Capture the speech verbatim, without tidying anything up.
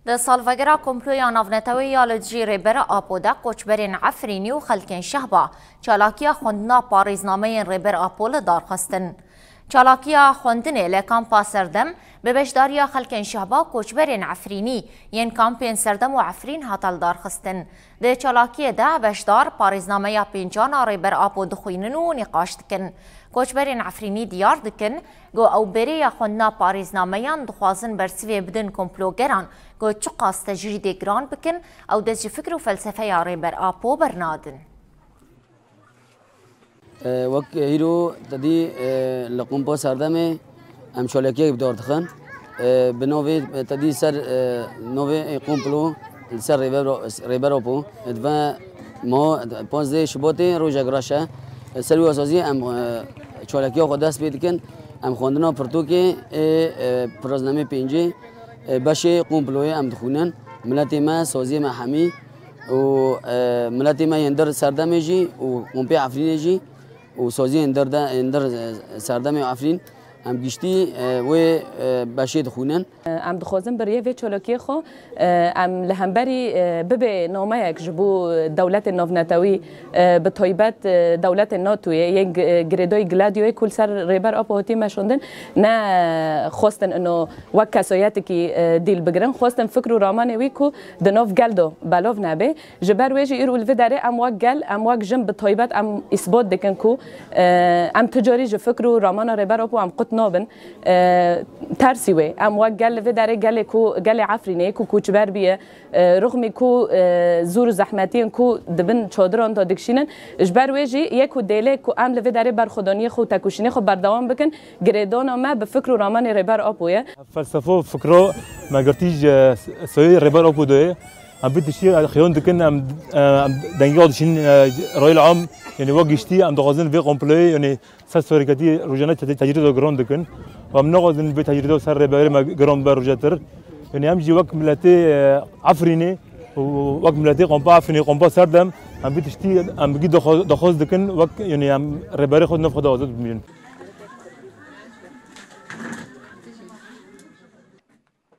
Di salvegera komploya navneteweyî ya li dijî Rêber Apo de koçberên Efrînî û xelkên Şehba çalakiya xwendina parêznameyên Rêber Apo li dar xistin. Çalakiya xwendinê li kampa Serdem bi beşdariya xelkên Şehba û koçberên Efrînî yên kampên Serdem û Efrîn hate lidarxistin. Di çalakiyê de beşdar parêznameya pêncan a Rêber Apo dixwînin û nîqaş dikin. Koçberên Efrînî diyar dikin ku ew bêrê ya xwendina parêznameyan dixwazin bersivê bidin komplogeran ku çiqas tecrîdê giran bikin, ew dest ji fikr û felsefeya Rêber Apo bernadin. E, wek hîro te dî, e, li Kompa Serdemê em çalakiyek bi dar dixin. E, bi navê, e, te dî ser, e, navê, e, komplo li ser Rêber, Rêber Apo. Di ve ma panzdeh Şubatê rojek reş e. E, ser wî esasî em, e, çalakiya xwe dest pê dikin. Em xwendina pirtûkê, e, e, parêznameyê pêncê, e, beşê komployê em dixwînin. Miletê me, saziyê me hemî û, e, miletê me yên dir Serdemê jî û Kompê Efrînê jî û saziyên dir de, yên dir, e, Serdemê û Efrîn em giştî, e, wê, e, beşê dixwînin. Em dixwazin bi rêyê vê çalakiyê xwe, e, em li hemberî, e, bibe nameyek ji bo dewletên navnetewî, e, bi taybet, e, dewletên NATOyê, yên g-, e, girêdayî Gladioyê ku li ser Rêber Apo hatî meşandin, ne xwestin ino wek kesayetekî, e, dîl bigirin, xwestin fikr û ramanê wî ku di nav gel de belav nebe. Ji ber wê jî îro li vê derê em wek gel, em wek jin bi taybet em îsbat dikin ku, e, em tu carî ji fikr û ramana Rêber Apo em qut nabin. E, tersî wê. Em wek gel li vê derê gelê ku, gelê Efrînê ku koçber bûye, e, rixmî ku, e, zor û zehmetiyên ku di bin çadiran de dikişînin. Ji ber wê jî yê ku dêlê ku em li vê derê berxwedaniyê xwe û tekoşînê xwe berdewam bikin, girêdana me bi fikr û ramanê Rêber Apo ye. Felsefe û fikro me girtî ji soyê Rêber Apo de ye. Em vî tiştî xiyon dikin, em, em dengê xwe dişînin, e, rayê li am, yanî wek giştî em dixwazin vê komployê, yanî ser soreketî rojane te-, tecrîda giran dikin. Û em naxwazin vê tecrîda ser rêberê me giran be rojetir. Yanî em jî wek miletê, e, Efrînê û wek miletê kompa Efrînê, kompa Serdem, em vî tiştî em bi gî daxwa-, daxwaz dikin, wek, yanî em rêberê xwe di nav xwe de azad bimînin.